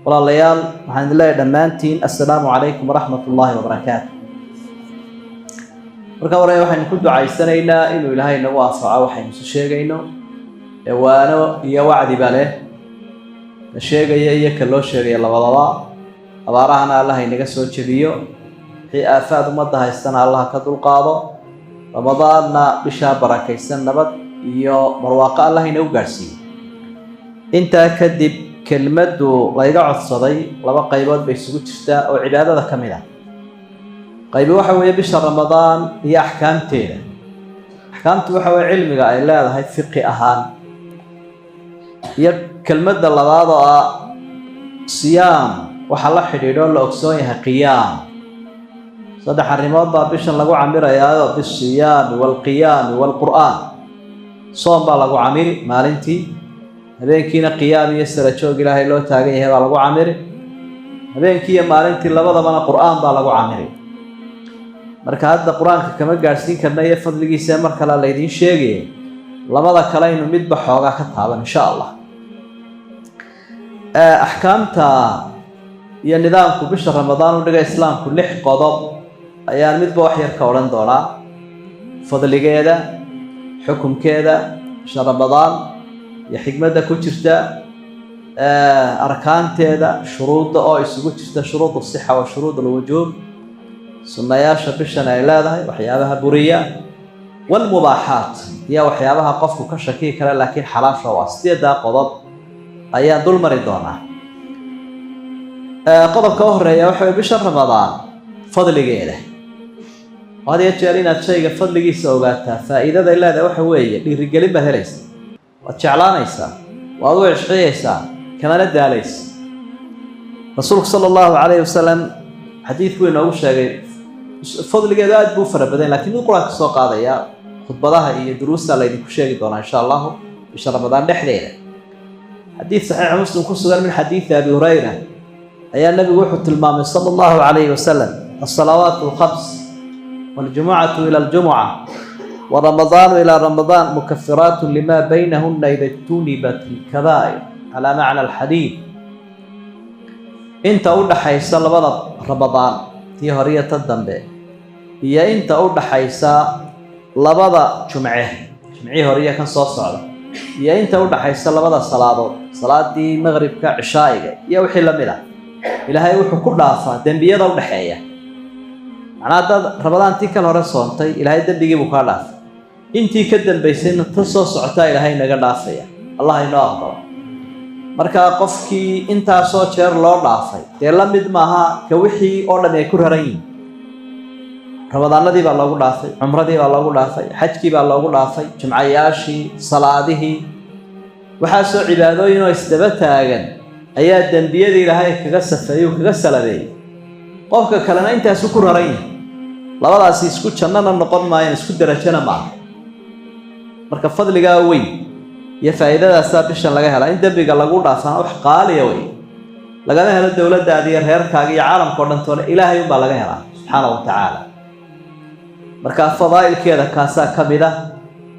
Walaalayaal, waxaan idin leeyahay dhammaantiin assalaamu calaykum waraxmat ullaahi wabarakaatu. Marka hore waxaynu ku ducaysanaynaa inuu Ilaahay nagu anfaco waxaynu isu sheegayno, ewaano iyo wacdiba leh, ka sheegaya iyo ka loo sheegaya labadaba. Abaarahana Allah inaga soo jebiyo, wixii aafaad ummadda haystana Allah ka dulqaado. Ramadaanna bishaa barakaysan nabad iyo barwaaqo Allah inagu gaadhsiiyo. Intaa kadib, kelmaddu layga codsaday laba qaybood bay isugu jirtaa oo cibaadada ka mid ah. Qaybi waxa weeye bisha Ramadaan iyo axkaamteeda. Axkaamtu waxa weye cilmiga ay leedahay fiqi ahaan, iyo kelmadda labaad oo ah siyaam, waxaa la xidhiidho la ogsoon yahay qiyaam. Saddex arrimood baa bishan lagu camirayaayo: bisiyaami waalqiyaami waalqur'aan. Soom baa lagu camiri maalintii, habeenkiina qiyaam iyo sarajoog Ilaahay loo taagan yahay baa lagu camiri, habeenkii iyo maalintii labadabana qur'aan baa lagu camiri. Marka hadda qur-aanka kama gaadhsiin karna iyo fadligiisa, mar kale laydiin sheegaya. Labada kale aynu midba xoogaa ka taaban, insha Allah. Axkaamta iyo nidaamku bisha Ramadaan u dhiga Islaamku lix qodob ayaan midba wax yar ka odhan doonaa: fadligeeda, xukumkeeda bisha Ramadaan iyo xikmadda ku jirta, arkaanteeda, shuruudda oo isugu jirta shuruud sixa wa shuruud alwujuub, sunnayaasha bishan ay leedahay, waxyaabaha buriya, walmubaaxaat iyo waxyaabaha qofku ka shakiyi kara laakiin xalaasha waa. Sideeddaa qodob ayaan dul mari doonaa. Qodobka u horeeya waxa way bisha Ramadaan fadligeeda. Had iyo jeer inaad shayga fadligiisa ogaataa faa'iidaday leedahay waxa weeye dhiirigelin baad helaysa, waad jeclaanaysaa, waad u cishciyaysaa, kamana daalaysa. Rasuulku sala allahu calayhi wasalam xadiidku inoogu sheegay fadligeedu aad buu u fara badan, lakiin mid qur-aan ka soo qaadaya. Khudbadaha iyo duruusta laydinku sheegi doonaa, insha Allahu, bisha Ramadaan dhexdeeda. Xadiid saxiixa Muslim ku sugan min xadiidi Abi Hurayra ayaa nabigu wuxuu tilmaamay sala allahu calayhi wasalam: alsalawaat alkhams waljumucatu ila aljumuca waramadaanu ilaa ramadaan mukafiraatu lima baynahuna ida ijtunibat alkabaa'ir, calaa macna alxadiid. Inta u dhaxaysa labada Ramadaan, tii hore iyo ta dambe, iyo inta u dhaxaysa labada jumce, jumcihii hore iyo kan soo socda, iyo inta u dhaxaysa labada salaadood, salaadii maqribka, cishaa'iga iyo wixii lamid ah, Ilaahay wuxuu ku dhaafaa dembiyada u dhexeeya. Macnaa haddaad Ramadaantii kan hore soontay, Ilaahay dembigii buu kaa dhaafay. Intii ka dambaysayna ta soo socotaa Ilaahay naga dhaafaya. Allah inoo aqbalo. Markaa qofkii intaasoo jeer loo dhaafay dee la mid maaha ka wixii oo dhami ay ku raran yihiin. Ramadaanadii baa loogu dhaafay, cumradii baa loogu dhaafay, xajkii baa loogu dhaafay, jumcayaashii, salaadihii, waxaasoo cibaadooyin oo isdaba taagan ayaa dembiyadii Ilaahay kaga safeeyey uu kaga salabeeyey. Qofka kalena intaasu ku raran yahay. Labadaasi isku jannana noqon maayaan, isku derajona maaha. Marka fadligaa weyn iyo faa'iidadaasaa bishan laga helaa. In dembiga lagu dhaafana wax qaaliya wey. Lagama helo dowladdaada iyo reerkaaga iyo caalamka o dhan toona, Ilaahay unbaa laga helaa subxaana wa tacaala. Marka fadaa'ilkeeda kaasaa ka mid ah.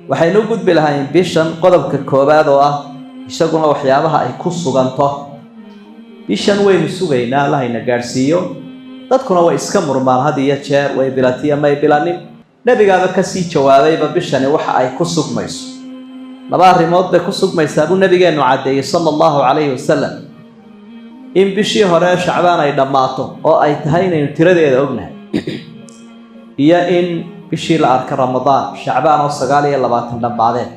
Waxaynu u gudbi lahayn bishan qodobka koowaad oo ah isaguna waxyaabaha ay ku suganto. Bishan waynu sugaynaa, Allahayna gaadhsiiyo. Dadkuna way iska murmaan had iyo jeer, way bilatiya may bilanin. Nebigaaba kasii jawaabayba bishani waxa ay ku sugmayso. Laba arrimood bay ku sugmaysaa buu nabigeennu caddeeyey sala allahu calayhi wasalam: in bishii hore Shacbaan ay dhammaato oo ay tahay inaynu tiradeeda ognahay, iyo in bishii la arka Ramadaan, Shacbaan oo 29 dhammaadeen.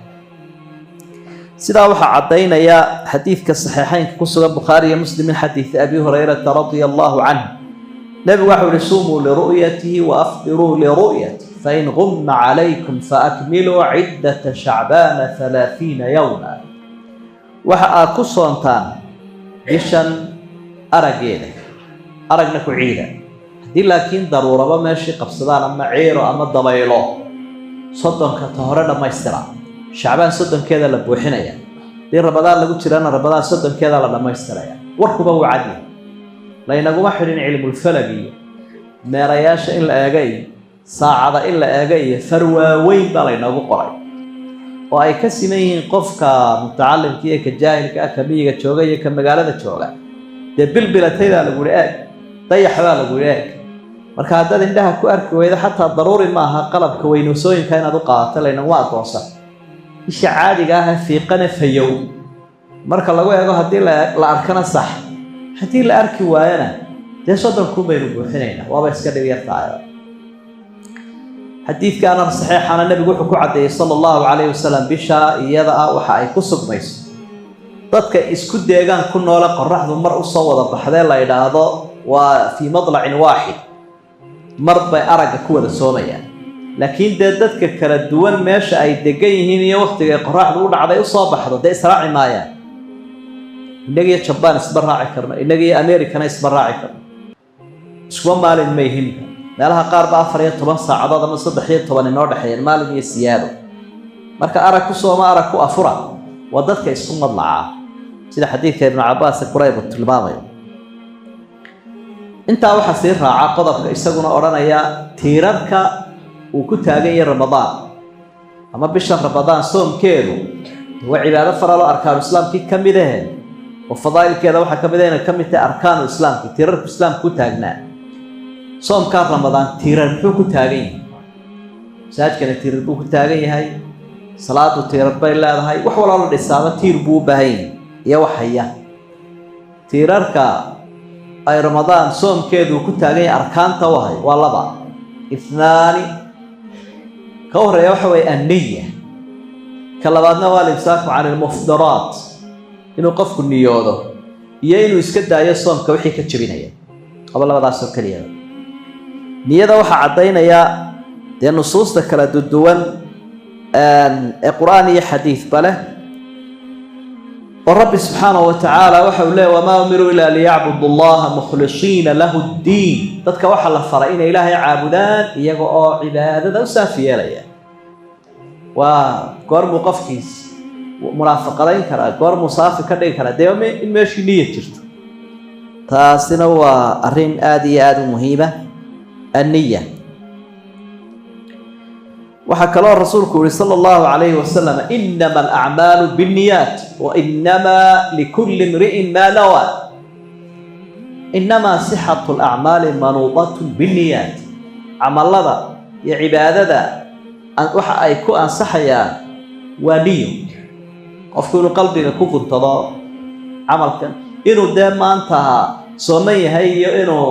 Sidaa waxaa caddaynaya xadiidka saxiixeynka ku sugan, Bukhaari iyo Muslim, min xadiidi Abi Hurayrata radia allahu canh. Nebigu waxau ihi: "Suumuu liru'yatihi wa afdiruu liru'yatihi, fain gumma calaykum faakmiluu ciddata Shacbaana 30 yowma." Waxa aad ku soontaan bishan araggeeda, aragna ku ciida. Haddii laakiin daruuraba meeshii qabsadaan, ama ciiro ama dabaylo, 30-ka ta hore dhammaystira. Shacbaan 30-keeda la buuxinaya. Haddii Ramadaan lagu jirana, Ramadaan 30-keeda la dhammaystiraya. Warkuba wuu cadyahay. Laynaguma xidhin cilmulfalag iyo meerayaasha in la eega iyo saacada in la eega iyo farwaaweyn baa laynoogu qoray, oo ay ka siman yihiin qofka mutacalimka iyo ka jaahilka ah, ka miyiga jooga iyo ka magaalada jooga. Dee bilbilatay baa lagu yihi eeg, dayax baa lagu yihi eeg. Marka haddaad indhaha ku arki weydo, xataa daruuri maaha qalabka weynuusooyinka inaad u qaadato, laynaguma addoonsan. Isha caadiga ah fiiqana fayow marka lagu eego, haddii la arkana sax, haddii la arki waayana dee 30,000 baynu buuxinaynaa, waaba iska dhib yartahay. Xadiidkaana saxiixana nebigu wuxuu ku caddeeyey sala allahu calayhi wasalam bishaa iyada ah waxa ay ku sugmayso dadka isku deegaan ku noole qoraxdu mar usoo wada baxdee la idhaahdo waa fii madlacin waaxid, mar bay aragga ku wada soomayaan. Laakiin dee dadka kala duwan meesha ay degan yihiin iyo wakhtiga ay qoraxdu u dhacday usoo baxdo dee israaci maayaan. Innagiyo Jabaan isma raaci karno, innagiyo Americana isma raaci karno, iskuma maalin mayhinba. Meelaha qaar ba 14 saacadood ama 13 inoo dhexeeyeen, maalin iyo siyaado. Marka arag ku sooma, arag ku afura waa dadka isku madlacaa, sida xadiidka Ibnu Cabaas Kurayb uu tilmaamayo. Intaa waxaa sii raaca qodobka isaguna odhanaya tiirarka uu ku taagan yahay Ramadaan ama bishan Ramadaan soomkeedu waa cibaado faralo arkaanu islaamkii ka mid ahe, oo fadaa'ilkeeda waxaa ka mid ah inay ka mid tahay arkaanu islaamkii, tiirarku islaamku ku taagnaa. Soomkaa Ramadaan tiirar muxuu ku taagan yahay? Masaajkana tiirar buu ku taagan yahay, salaadu tiirar bay leedahay, wax waloo la dhisaaba tiir buu u baahan yahay iyo wax haya. Tiirarka ay Ramadaan soomkeedu ku taagan yahay arkaanta u ahay waa laba, ithnaani. Ka horeeya waxa weeye anniya, ka labaadna waa alimsaaku can ilmuftiraat, inuu qofku niyoodo iyo inuu iska daayo soomka wixii ka jebinaya. Aba labadaasoo keliya. Niyada waxaa caddaynaya dee nusuusta kala duduwan ee qur-aan iyo xadiidba leh, oo Rabbi subxaanahu wa tacaala waxa uu leey: "Wamaa umiruu ilaa liyacbudu allaha mukhlisiina lahu ddiin." Dadka waxaa la faray inay Ilaahay caabudaan iyaga oo cibaadada u saafi yeelaya. Waa goormuu qofkiis munaafaqadayn karaa? Goormuu saafi ka dhigi karaa? Dee in meeshii niya jirto. Taasina waa arrin aada iyo aada u muhiima, anniya. Waxaa kaloo rasuulku yihi sala allahu calayhi wasalam: "Inama alacmaalu binniyaat wa inamaa likulli imri'in maa nawaa, inamaa sixatu alacmaali manuudatun binniyaat." Camalada iyo cibaadada waxa ay ku ansaxayaan waa niyo, qofku inuu qalbiga ku guntado camalkan, inuu dee maanta sooman yahay iyo inuu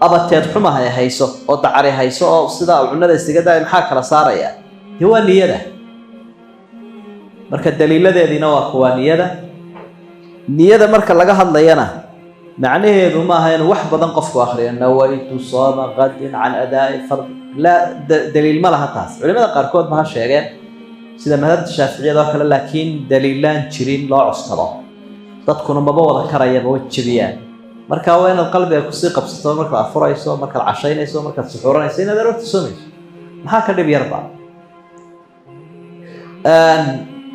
abateed xumahay hayso oo dacari hayso oo sidaa uu cunada isaga daaya, maxaa kala saaraya? Dee waa niyada. Marka daliiladeediina waa kuwaa. Niyada marka laga hadlayana macnaheedu maaha inuu wax badan qofku akriyo "nawaytu sooma qadin can adaa'i fard". Laa, daliil ma laha taas. Culimada qaarkood ma ha sheegeen sida madhabta shaaficiyada oo kale, laakiin daliilaan jirin loo cuskado, dadkuna maba wada karayaba, way jebiyaan. Marka waa inaad qalbiga kusii qabsato markaad afurayso, markaad cashaynayso, markaad suxuuranayso, inaad aroorta soomayso. Maxaa ka dhib yarba?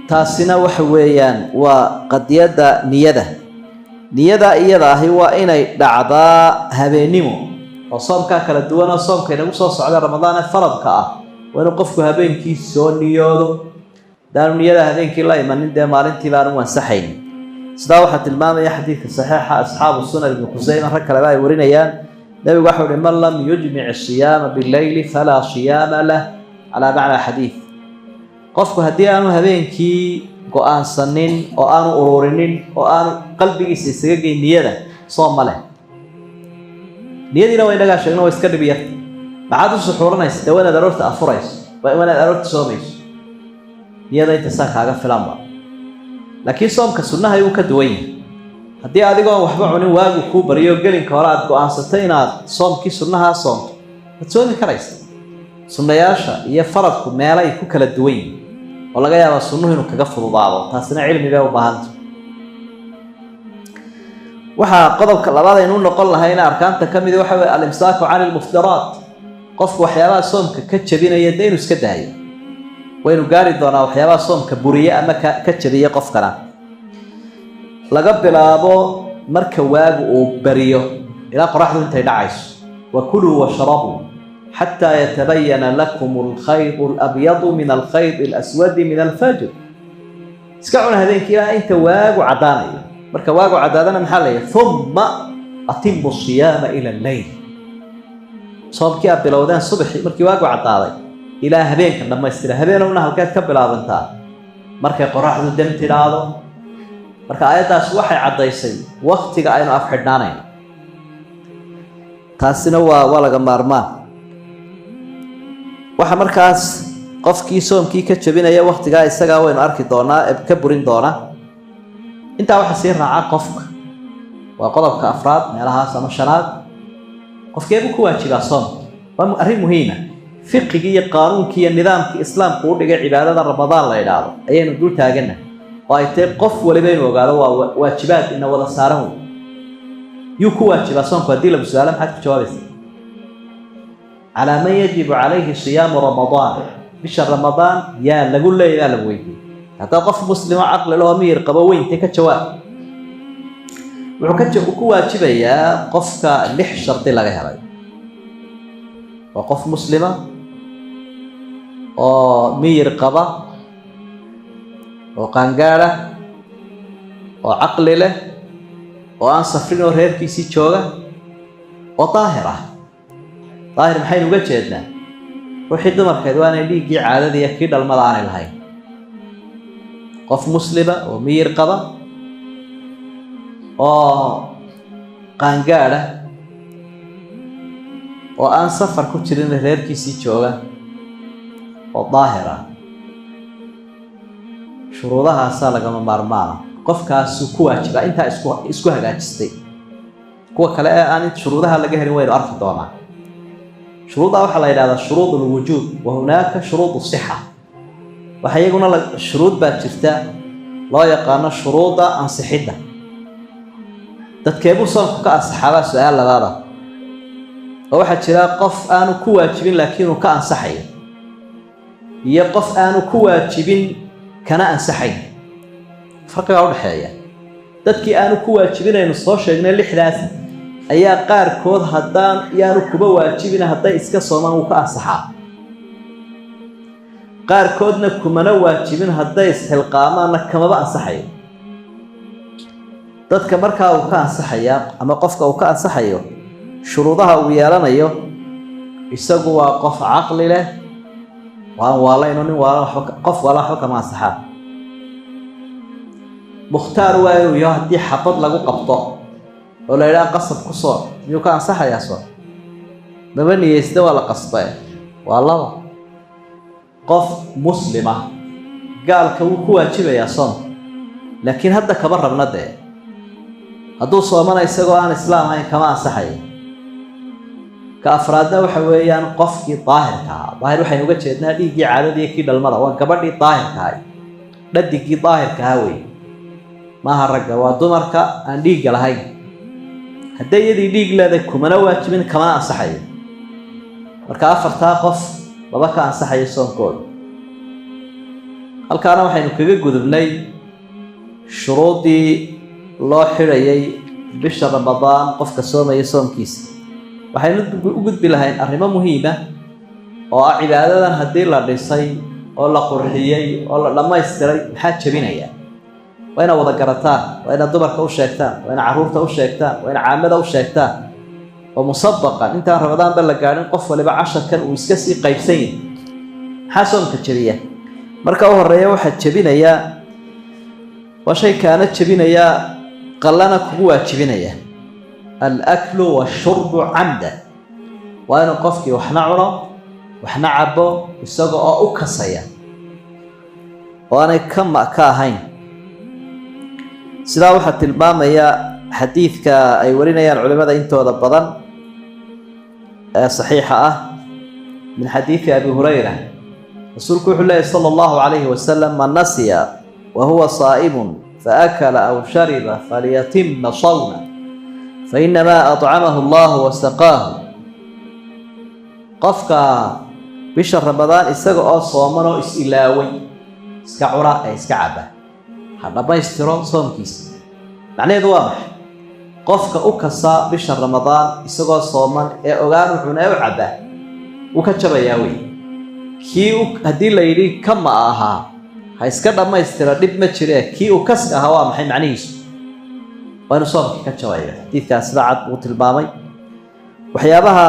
Taasina waxa weeyaan waa qadiyadda niyada. Niyada iyada ahi waa inay dhacdaa habeennimo, oo soomkaa kala duwan oo soomka inagu soo socda Ramadaan ee faradka ah waa inuu qofku habeenkii soo niyoodo. Hadaanu niyada habeenkii la imanin, dee maalintii baanu ansaxayn. Sidaa waxaa tilmaamaya xadiidka saxiixa asxaabu sunan, Ibnu Khuseyma, rag kaleba ay warinayaan. Nebigu waxau uhi: "Man lam yujmic siyaama bileyli falaa siyaama lah", calaa macnaa xadiid. Qofku haddii aanu habeenkii go-aansanin oo aanu ururinin oo aanu qalbigiisa isaga geyn niyada, soom ma leh. Niyadiina waa inagaa sheegno, waa iska dhib yarta. Maxaad u suxuuranaysa? Dee waa inaad aroorta afurayso, waa inaad aroorta soomayso. Niyada intaasaa kaaga filanba. Laakiin soomka sunnaha wuu ka duwan yahay. Haddii adigoon waxba cunin waagu kuu baryo, gelinka hore aad go-aansato inaad soomkii sunnahaa soomto, waad soomi karaysa. Sunnayaasha iyo faradku meelay ku kala duwan yihin oo laga yaabaa sunnuhu inuu kaga fududaado, taasina cilmi bay u baahanta. Waxaa qodobka labaad aynu u noqon lahayna arkaanta ka midi waxa weye alimsaaku cani ilmuftiraat, qofku waxyaabaha soomka ka jabinaya dee inuu iska daayo. Waynu gaari doonaa waxyaabaha soomka buriye ama ka jabiya qofkana. Laga bilaabo marka waagu uu bariyo ilaa qoraxdu intay dhacayso: "Wakuluu washrabuu xataa yatabayana lakum alkhaydu alabyadu min alkhayd alaswadi min alfajr." Iska cuna habeenkii ilaa inta waagu caddaanayo. Marka waagu caddaadana maxaa la yidhi? Uma atimu siyaama ila alleyl. Soomkii aad bilowdeen subaxii markii waagu caddaaday ilaa habeenka dhammaystira. Habeenowna halkeed ka bilaabantaa? Markay qoraxdu dem tidhaahdo. Marka aayaddaas waxay caddaysay waktiga aynu afxidhnaanayno. Taasina waa laga maarmaan. Waxa markaas qofkii soomkii ka jabinaya waktigaa isagaa waynu arki doonaa ee ka burin doonaa. Intaa waxaa sii raaca qofka, waa qodobka afraad meelahaas ama shanaad. Qofkeebuu ku waajibaa soomka? Waa arrin muhiima. Fiqigii iyo qaanuunkii iyo nidaamkii islaamku u dhigay cibaadada Ramadaan la idhaahdo ayaynu dul taagana, oo ay tahay qof waliba inuu ogaado waa waajibaad ina wada saaran wey. Yuu ku waajibaa soomku haddii lagu su-aalo, maxaad ku jawaabaysa? Calaa man yajibu calayhi siyaamu Ramadaan? Bisha Ramadaan yaa lagu leeyay baa lagu weydiiyey. Haddaad qof muslimo caqli lahoo miyir qabo weyntay ka jawaab. Wuxuu ku waajibayaa qofka lix shardi laga helay: waa qof muslima oo miyir qaba oo qaangaada oo caqli leh oo aan safrin oo reerkiisii jooga oo daahir ah. Daahir maxaynu uga jeednaa? Ruuxii dumarkeed waa inay dhiiggii caadadiiyo kii dhalmada aanay lahayn. Qof muslima oo miyir qaba oo qaangaada oo aan safar ku jirin, reerkiisii jooga oo daahir ah, shuruudahaasaa lagama maarmaana. Qofkaasuu ku waajibaa intaa isku hagaajistay. Kuwa kale ee aan shuruudaha laga helin waynu arki doonaa. Shuruuddaa waxaa la yidhahdaa shuruud alwujuub, wa hunaaka shuruud sixa. Waxa iyaguna shuruud baa jirta loo yaqaano shuruudda ansixidda. Dadkeebuu soomku ka ansaxaabaa su-aal labaada, oo waxaa jira qof aanu ku waajibin laakiin uu ka ansaxayo, iyo qof aanu ku waajibin kana ansaxayn. Farqigaa udhexeeya. Dadkii aanu ku waajibinaynu soo sheegnay lixdaas ayaa qaarkood haddaan yaanu kuba waajibina hadday iska soomaan wuu ka ansaxaa, qaarkoodna kumana waajibin, hadday isxilqaamaanna kamaba ansaxayo. Dadka markaa uu ka ansaxayaa ama qofka uu ka ansaxayo shuruudaha uu yeelanayo, isagu waa qof caqli leh, waan waalayno nin waalan waxba, qof waalan waxba kama ansaxaa. Mukhtaar waa inuu yaho. Haddii xabad lagu qabto oo la yidhaha qasab ku soo, miyuu ka ansaxayaa? Soo maba niyeysta, waa la qasbae. Waa laba, qof muslima. Gaalka wuu ku waajibayaa soomka, laakiin hadda kama rabna dee. Hadduu soomana isagoo aan islaam ahayn kama ansaxayo. Ka afraadna waxa weeyaan qofkii daahirka ahaa. Daahir waxaynu uga jeednaa dhiiggii caadadii kii dhalmada. Waa gabadhii daahirka ahay, dhadigii daahirka ahaa wey. Maaha ragga, waa dumarka aan dhiigga lahayn. Hadday iyadii dhiig leedahay kumana waajibin, kamana ansaxayo. Marka afartaa qof laba ka ansaxayo soonkooda. Halkaana waxaynu kaga gudubnay shuruuddii loo xidhayay bisha Ramadaan qofka soomaya soomkiisa. Waxaynu u gudbi lahayn arrimo muhiima oo ah cibaadadan haddii la dhisay oo la qurxiyey oo la dhammaystiray, maxaa jebinaya? Waa inaad wada garataan, waa inaad dumarka u sheegtaan, waa inaad carruurta u sheegtaan, waa inaad caamada u sheegtaan, oo musabaqan intaan Ramadaanba la gaadhin qof waliba casharkan uu iska sii qaybsan yahay. Maxaa soomka jebiya? Marka u horeeya waxaa jebinayaa waa shay kaana jebinayaa, qallana kugu waajibinaya: alaklu washurbu camda. Waa inuu qofkii waxna cuno waxna cabo isaga oo u kasaya oo aanay kama ka ahayn. Sidaa waxaa tilmaamaya xadiidka ay warinayaan culimada intooda badan ee saxiixa ah min xadiidi Abi Hurayra. Rasuulku wuxuu leeyay sala allahu calayhi wasalam: "Man nasiya wa huwa saa'imun faakala aw shariba falyatima sawma, fainamaa acamahu allahu wasaqaahu." Qofka bisha Ramadaan isaga oo sooman oo is-ilaaway iska cuna ee iska caba, ha dhammaystiro soomkiisa. Macnaheedu waa maxay? Qofka u kasa bisha Ramadaan isagoo sooman ee ogaan u cuna ee u cabba, wuu ka jabayaa wey. Kii haddii la yidhi kama ahaa ha iska dhammaystira, dhib ma jiree, kii uu kaska ahaa waa maxay macnihiisu? Waa inuu soomkii ka jabayo. Xadiidkaas sida cad buu tilmaamay. Waxyaabaha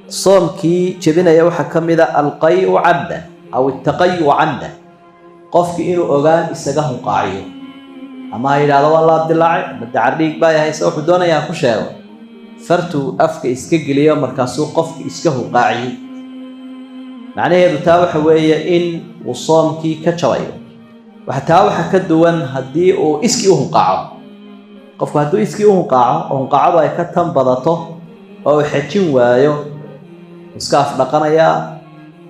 soomkii jebinaya waxaa ka mid a alqayu camdan aw altaqayu camdan, qofkii inuu ogaan isaga hunqaaciyo, ama ha yidhahdo waa laab dilaacay, ama dacar dhiig baa hayse, wuxuu doonayaa ha ku sheego, fartuu afka iska geliyo, markaasuu qofki iska hunqaaciyey. Macnaheedu taa waxa weeye in uu soomkii ka jabayo. Waxa taa waxa ka duwan haddii uu iskii u hunqaaco. Qofku hadduu iskii u hunqaaco oo hunqaacadu ay ka tan badato oo uu xejin waayo, iska afdhaqanayaa,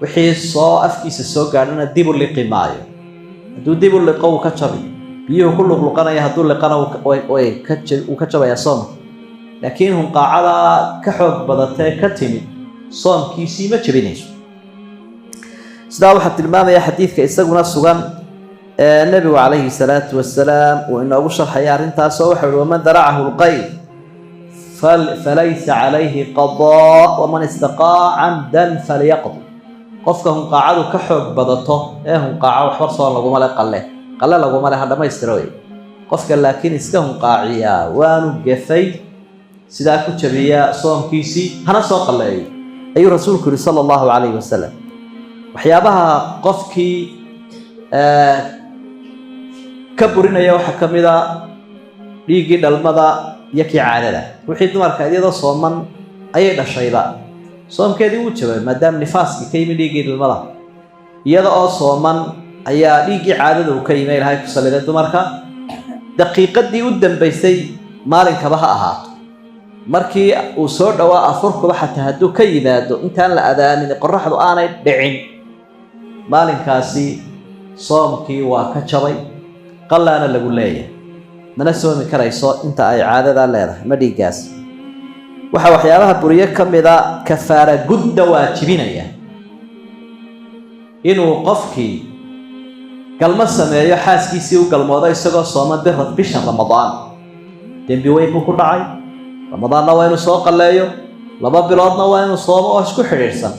wixii soo afkiisa soo gaadhana dib u liqi maayo. Hadduu dib u liqo, wuu ka jabi. Biyuhu ku luqluqanaya hadduu liqana, wuu ka jabayaa soomka. Laakiin hunqaacada ka xoog badatee ka timid soomkiisii ma jebinayso. Sidaa waxaa tilmaamaya xadiidka isaguna sugan ee nebigu calayhi salaatu wasalaam uu inoogu sharxaya arrintaasoo waxau uhi: "Waman daracahu lqay falaysa calayhi qadaa, waman istaqaa camdan falyaqdi." Qofka hunqaacadu ka xoog badato ee hunqaaco, waxba soon laguma le, qalle qalle laguma le, ha dhammaystira wey. Qofka laakiin iska hunqaaciyaa waanu gefay, sidaa ku jabiyaa soomkiisii, hana soo qalleeyo, ayuu rasuulku yihi sala allahu calayhi wasalam. Waxyaabaha qofkii ka burinaya waxaa ka mid a dhiiggii dhalmada iyo kii caadada. Ruuxii dumarka iyadoo sooman ayay dhashayba, soomkeedii wuu jabay maadaama nifaaskii ka yimi dhiiggii dhalmada. Iyada oo sooman ayaa dhiiggii caadada uu ka yimi. Ilahay ku salliday dumarka, daqiiqadii u dambaysay maalinkaba ha ahaato, markii uu soo dhowaa afurkuba xataa hadduu ka yimaado, intaan la adaanin, qoraxdu aanay dhicin, maalinkaasi soomkii waa ka jabay, qallaana lagu leeyahay, mana soomi karayso inta ay caadadaa leedahay ma dhiiggaas. Waxaa waxyaabaha buriyo ka mida, kafaara gudda waajibinaya, inuu qofkii galmo sameeyo, xaaskiisii u galmoodo isagoo sooman bira bisha Ramadaan. Dembi weyn buu ku dhacay. Ramadaanna waa inuu soo qalleeyo, 2 biloodna waa inuu soomo oo isku xidhiidhsan,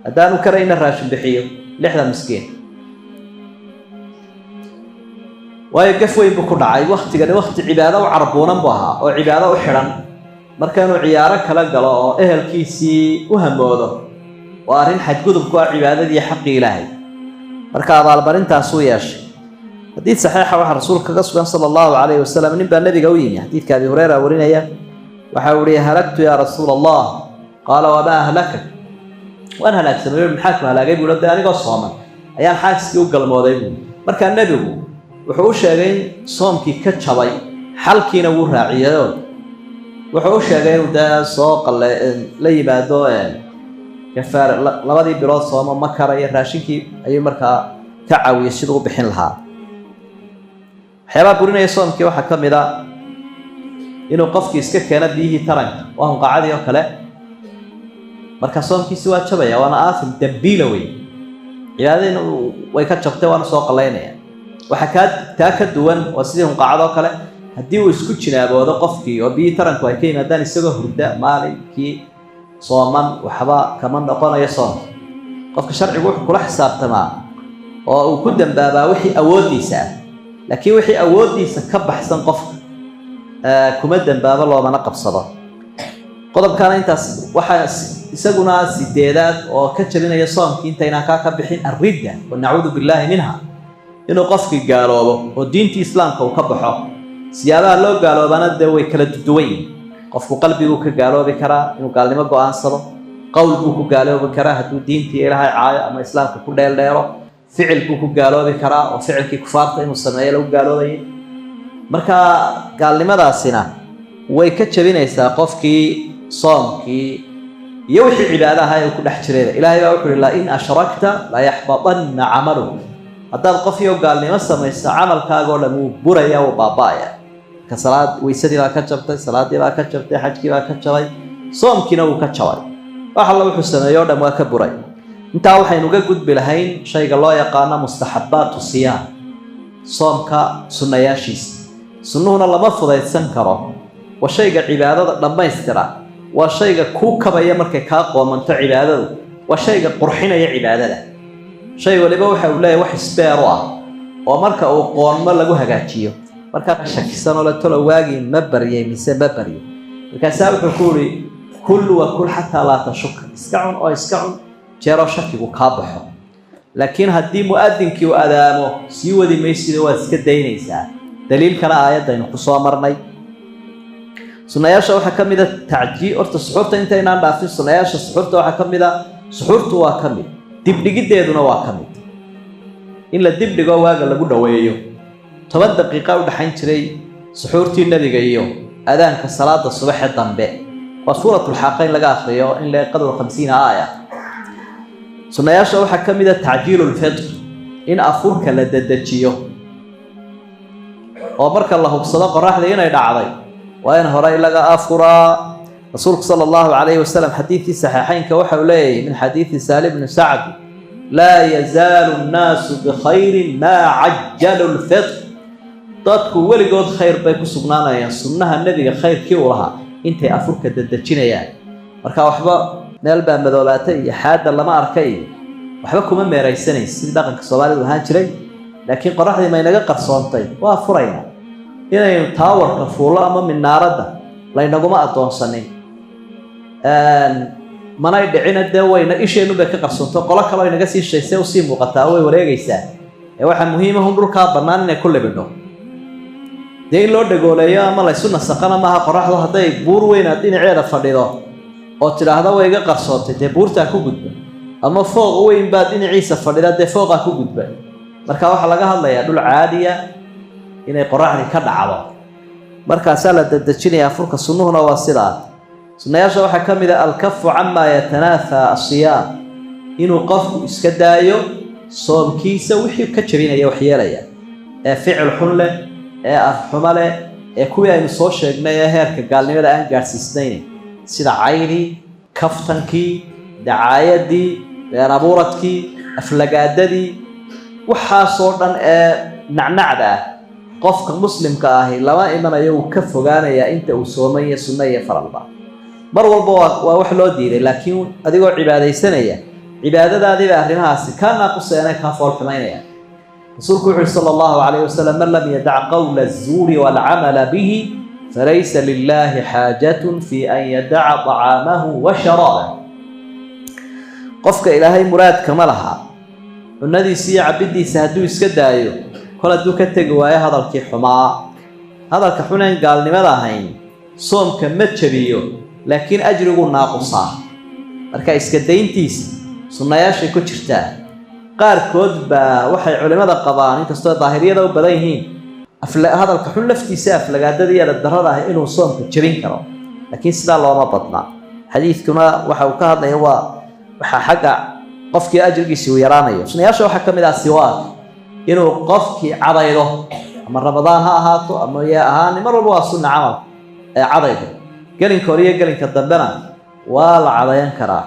haddaanu karayna raashin bixiyo 60 miskiin. Waayo gaf weyn buu ku dhacay. Waktigani wakti cibaado u carbuunan buu ahaa oo cibaado u xidhan. Marka inuu ciyaaro kala galo oo ehelkiisii u hamoodo waa arrin xadgudub ku ah cibaadadii, xaqii Ilaahay. Marka abaalmarintaasuu yeeshay. Xadiid saxiixa waxaa rasuulka kaga sugan sala allahu calayhi wasalam, nin baa nebiga u yimi, xadiidka Abi Hureyra warinaya. Waxa uu ihi: "Halagtu yaa rasuula Allah." Qaala: "Wamaa ahlakak?" "Waan halaagsamay." "Maxaa ku halaagay?" buu. "De anigoo sooman ayaan xaaskii u galmooday," buui. Markaa nebigu wuxuu u sheegay in soomkii ka jabay, xalkiina wuu raaciyayoo wuxuu u sheegay inuu dee soo qalle la yimaado, kafaar labadii bilood sooma ma karayo, raashinkii ayuu markaa ka caawiyey siduu u bixin lahaa. Waxyaabaha burinaya soomkii waxaa ka mid a inuu qofkii iska keeno biyihii taranka, waa hunqaacadii oo kale. Marka soomkiisi waa jabaya, waana aasim, dambiila wey, cibaadadiina way ka jabtay, waana soo qalaynaya. Waxaa kaa taa ka duwan waa sidii hunqaacad oo kale, haddii uu isku jinaaboodo qofkii oo biyihii taranku ay ka yimaadaan isagoo hurda maalinkii sooman, waxba kama noqonayo soomka. Qofka sharcigu wuxuu kula xisaabtamaa oo uu ku dambaabaa wixii awooddiisa ah, laakiin wixii awooddiisa ka baxsan qofka kuma dambaabo, loomana qabsado. Qodobkaana intaas. Waxaa isaguna sideedaad oo ka jabinaya soomkii, intaynaan kaa ka bixin, alridda, wa nacuudu billaahi minha, inuu qofkii gaaloobo oo diintii islaamka uu ka baxo. Siyaabaha loo gaaloobana dee way kala duwan yihin. Qofku qalbiguu ka gaaloobi karaa, inuu gaalnimo go-aansado. Qowl buu ku gaaloobi karaa, hadduu diintii Ilaahay caayo ama islaamka ku dheeldheelo. Ficil buu ku gaaloobi karaa, oo ficilkii kufaarta inuu sameeyo lagu gaaloobayay. Marka gaalnimadaasina way ka jabinaysaa qofkii soomkii iyo wixii cibaado ahaa ee uu ku dhex jirayba. Ilaahay baa wuxu uhi: "Lain ashrakta layaxbadanna camaluk." Haddaad qof iyo gaalnimo samayso, camalkaagoo dhan wuu buraya, wuu baaba-aya. Marka salaad, weysadii baa ka jabtay, salaadii baa ka jabtay, xajkii baa ka jabay, soomkiina wuu ka jabay, wax alla wuxuu sameeyo o dhan waa ka buray. Intaa waxaynu ga gudbi lahayn shayga loo yaqaano mustaxabbaatu siyaam, soomka sunnayaashiisa. Sunnuhuna lama fudaydsan karo, waa shayga cibaadada dhammaystira, waa shayga kuu kabaya markay kaa qoomanto cibaadadu, waa shayga qurxinaya cibaadada. Shay waliba waxa uu leeyahy wax isbeer u ah oo marka uu qoonmo lagu hagaajiyo. Marka Markaa shakisanoo le tolo waagii ma baryay mise ma baryay, markaasaa wuxuu ku uri kul wa kul xataa laa tashuka, iska cun oo iska cun jeeroo shakigu kaa baxo. Laakiin haddii mu'adinkii uu adaamo sii wadi maysido, waad iska daynaysaa. Daliilkana aayaddaynu ku soo marnay. Sunayaasha waxaa ka mid a tacjii horta suxuurta intaynaan dhaafin, sunayaasha suxuurta waxaa ka mid a, suxuurtu waa ka mid, dibdhigiddeeduna waa ka mid, in la dibdhigo waaga lagu dhoweeyo. 10 daqiiqa u dhaxayn jiray suxuurtii nebiga iyo adaanka salaada subaxe dambe. Waa suuratulxaaqa in laga akriyo in la qadru 50 aaya. Sunayaasha waxaa ka mid a tacjiilulfitr, in afurka la dedejiyo oo marka la hubsado qoraxdii inay dhacday waa in horey laga afuraa. Rasuulku sala allahu calayhi wasalam xadiidkii saxiixeynka waxa uu leeyahy min xadiidi Saali bni Sacd: laa yazaalu nnaasu bikhayrin maa cajalu lfitr. Dadku weligood khayr bay ku sugnaanayaan, sunnaha nebiga khayrkii uu lahaa, intay afurka dedejinayaan. Marka waxba meel baa madoobaatay iyo xaadda lama arkay iyo waxba kuma meeraysanaysa sidii dhaqanka soomaalidu ahaan jiray. Laakiin qoraxdii maynaga qarsoontay, waa furayna. Inaynu taawarka fuullo ama minaaradda laynaguma addoonsanin, manay dhicina, dee wayna isheennu bay ka qarsoonto, qolo kaleo inaga sii shaysay usii muuqataa, way wareegaysaa. Ee waxaa muhiimahun dhulkaa bannaan inay ku libidho, dee in loo dhagooleeyo ama laysu nasaqana maaha. Qoraxdu hadday buur weynaad dhinaceeda fadhido oo tidhaahda way iga qarsoontay, dee buurtaa ku gudba, ama fooq weyn baad dhinaciisa fadhida, dee fooqaa ku gudba. Marka waxaa laga hadlayaa dhul caadiya inay qoraxdii ka dhacdo, markaasaa la dedejinayaa furka. Sunnuhuna waa sidaa. Sunnayaasha waxaa ka mid a alkafu camaa yatanaafaa asiyaam, inuu qofku iska daayo soomkiisa wixii ka jabinaya, waxyeelaya, ee ficil xun leh, ee afxumo leh, ee kuwii aynu soo sheegnay ee heerka gaalnimada aan gaadhsiisnayn, sida caydii, kaftankii, dacaayadii, been abuuradkii, aflagaadadii, waxaasoo dhan ee nacnacda ah. Qofka muslimka ahi lama imanayo, uu ka fogaanayaa inta uu soomaya, sunno iyo faralba. Mar walba waa wax loo diiday, laakiin adigoo cibaadaysanaya cibaadadaadiiba arrimahaasi kaa naaqusayanay, kaa fool xumaynaya. Rasuulku wuxu uhi sala allahu calayhi wasalam: man lam yadac qowla azuuri waalcamala bihi falaysa lilaahi xaajatun fi an yadaca طacaamahu wa sharaabah. Qofka ilaahay muraadkama laha cunadiisa iyo cabiddiisa hadduu iska daayo, kol hadduu ka tegi waayo hadalkii xumaa. Hadalka xuneen gaalnimada ahayn soomka ma jabiyo, laakiin ajriguu naaqusaa. Marka iska dayntiisa sunnayaashay ku jirtaa. Qaarkood baa waxay culimmada qabaan, inkastoo daahiriyada u badan yihiin, hadalka xun laftiisa, aflagaadada iyo darrada ah, inuu soomka jebin karo, laakiin sidaa looma badnaa. Xadiidkuna waxa uu ka hadlaya waa waxaa xagga qofkii ajrigiisii uu yaraanayo. Sunnayaasha waxaa ka mid ah siwaak, inuu qofkii cadaydo, ama Ramadaan ha ahaato ama yaa ahaani, mar walba waa sunna camal ee cadaydo. Gelinka hore iyo gelinka dambena waa la cadayan karaa.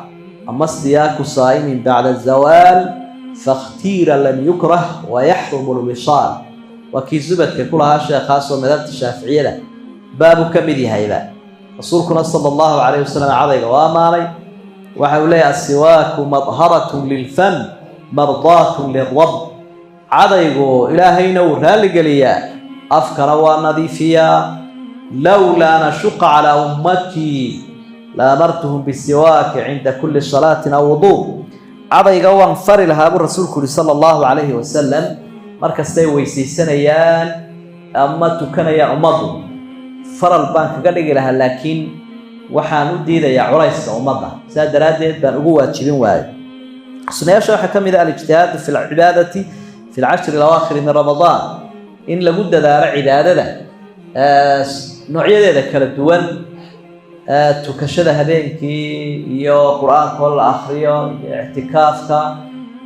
Ama siyaaku saa'imin bacda zawaal fakhtiira lam yukrah wayaxrumu lwisaal, waa kii zubadka ku lahaa sheekhaasoo madhabta shaaficiyada baabuu ka mid yahayba. Rasuulkuna sala allahu calayhi wasalam cadayga waa ammaanay. Waxa uu leeyahy: asiwaaku madharatun lilfam, mardaatun lilrab. Cadaygu ilaahayna wuu raalligeliyaa, afkana waa nadiifiyaa. Lowlaa nashuqa calaa ummatii la amartuhum bisiwaaki cinda kulli salaatin aw wuduu. Cadayga waan fari lahaa, buu rasuulku yihi sala allahu calayhi wasalam, markastay weysaysanayaan ama tukanayaan ummaddu, faral baan kaga dhigi lahaa, laakiin waxaan u diidayaa culayska ummadda, sidaa daraaddeed baan ugu waajibin waayay. Sunayaasha waxaa ka mid ah alijtihaadu fi alcibaadati fi alcashri alawaakhiri min Ramadaan, in lagu dadaalo cibaadada noocyadeeda kala duwan, tukashada habeenkii iyo qur-aankoo la akriyo iyo ictikaafka.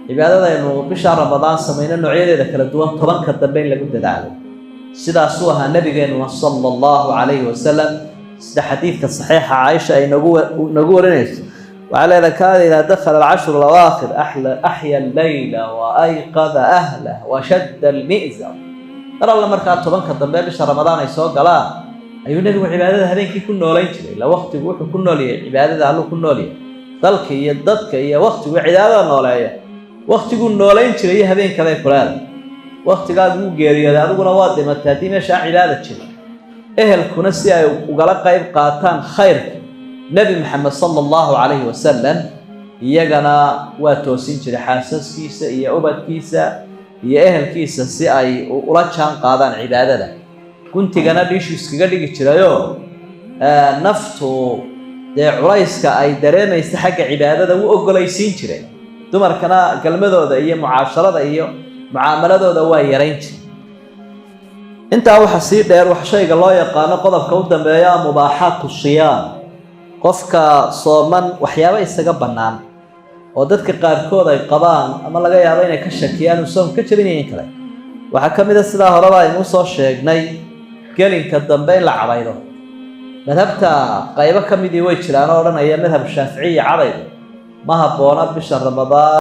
Cibaadadaynu bisha Ramadaan samayno noocyadeeda kala duwan 10-ka dambe in lagu dadaalo. Sidaasuu ahaa nabigeenuna sala allahu calayhi wasalam, sida xadiidka saxiixa Caaisha ay nagu warinayso. Waxaa leedahay: kaana idaa dakhala alcashru alawaakhir axya alleyla wa ayqada ahlah wa shadda almi'zar. Mar alla markaa 10-ka dambe bisha Ramadaan ay soo galaan ayuu nebigu cibaadada habeenkii ku noolayn jiray. Ila waktigu wuxuu ku nool yahay cibaadada, alluu ku nool yahay dalka iyo dadka iyo waktigu cibaadada nooleeya, waktiguu noolayn jiray iyo habeenkabay kuleedahay. Waktigaagu wuu geeriyooday, adiguna waa dhimatay haddii meesha aan cibaada jirin. Ehelkuna si ay ugala qayb qaataan khayrka Nebi Maxamed sala allahu calayhi wasalam, iyagana waa toosin jiray xaasaskiisa iyo ubadkiisa iyo ehelkiisa si ay ula jaan qaadaan cibaadada. Guntigana dhiishu iskaga dhigi jirayoo naftu dee culayska ay dareemaysa xagga cibaadada wuu ogolaysiin jiray. Dumarkana galmadooda iyo mucaasharada iyo mucaamaladooda waa yarayn jiray. Intaa waxa sii dheer, wax shayga loo yaqaano qodobka u dambeeya, mubaaxaatu siyaam, qofka sooman waxyaabo isaga bannaan oo dadka qaarkood ay qabaan ama laga yaabo inay ka shakiyaan uu soom ka jabinayo in kale. Waxaa ka mid a, sidaa horeba aynu usoo sheegnay, gelinka dambe in la cadaydo. Madhabta qaybo ka midii way jiraan oo odhanaya madhab Shaaficiya cadaydo ma habboona bisha Ramadaan.